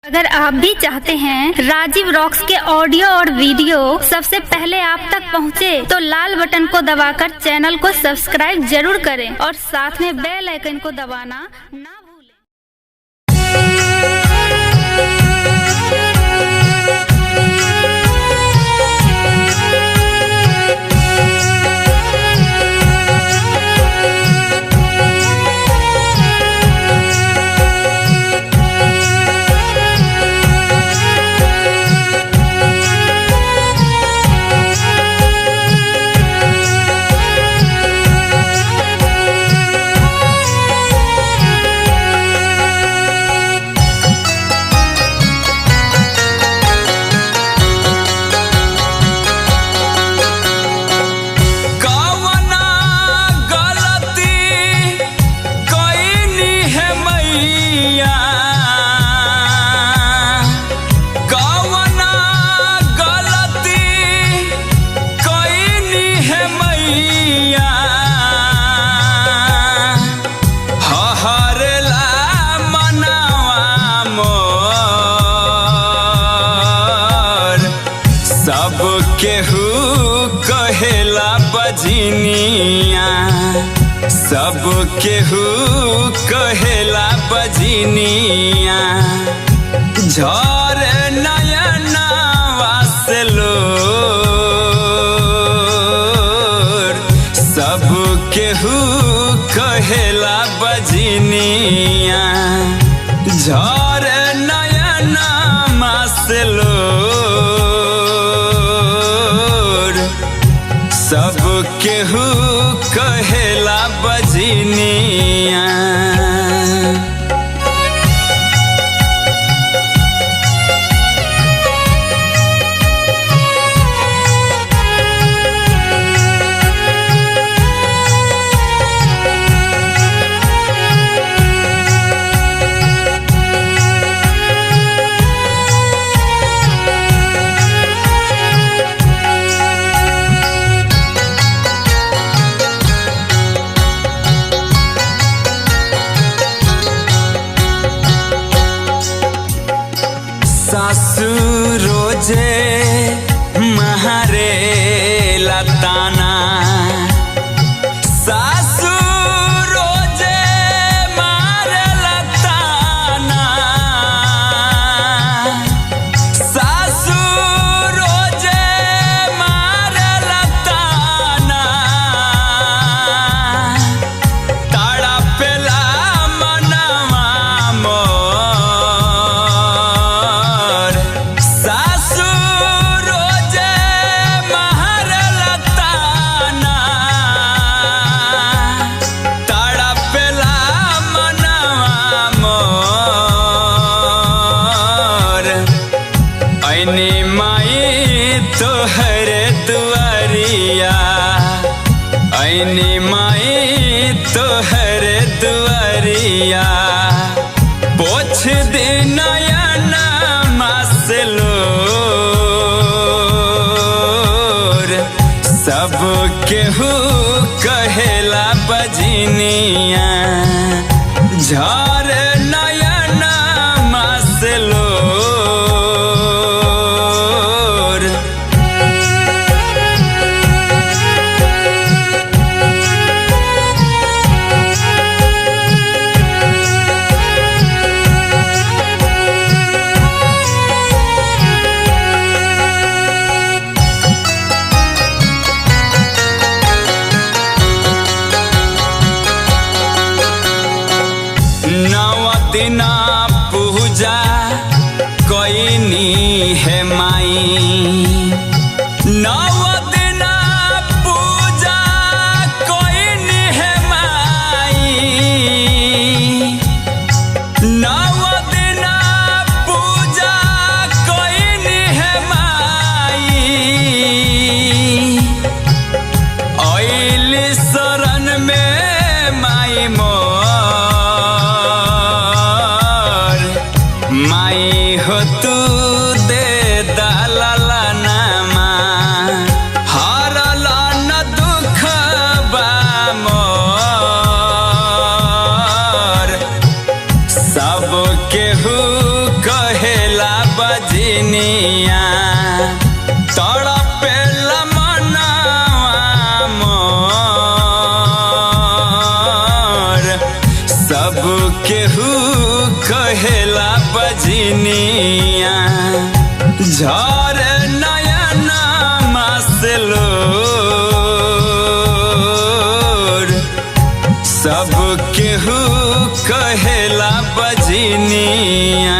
अगर आप भी चाहते हैं राजीव रॉक्स के ऑडियो और वीडियो सबसे पहले आप तक पहुंचे, तो लाल बटन को दबाकर चैनल को सब्सक्राइब जरूर करें और साथ में बेल आइकन को दबाना ना भूलें। कवना गलती कईनी है मैया, कवना गलती कईनी है मैया, हहरला मनवा मोर। सब केहू कहेला बजनिया, सब केहू कहेला बजनिया, झर नयनवा से लोर। सब केहू कहेला बजनिया, झर नयनवा से लोर। सब केहू कहेला बजनिया। सासू रोजे महारे लताना, सासू रोजे मारे लताना, सासू रोजे मारे लताना, तड़पेला मनवा मोर। सासू रोजे मारल ताना, तड़पेला मनवा मोर। ऐनी माई तोहर दुआरिया, ऐनी माई तोहर दुआरिया, पोछ दे नयनमा से लोर। सब केहू कहेला बजनिया, झर नयनमा से लोर। नव दिना पूजा कईनी है माई, नव दिना पूजा कईनी है माई, नव दिना पूजा कईनी है माई, ऐली शरण में माई मोर। माई हो तू दे दलाला नामा, हरल न दुख बा मोर। सब केहू कहे बजनिया, तड़पेला मनवा मोर। सब केहू कहेला बजनिया, झर नयन मासलोर। सब केहू कहेला बजनिया।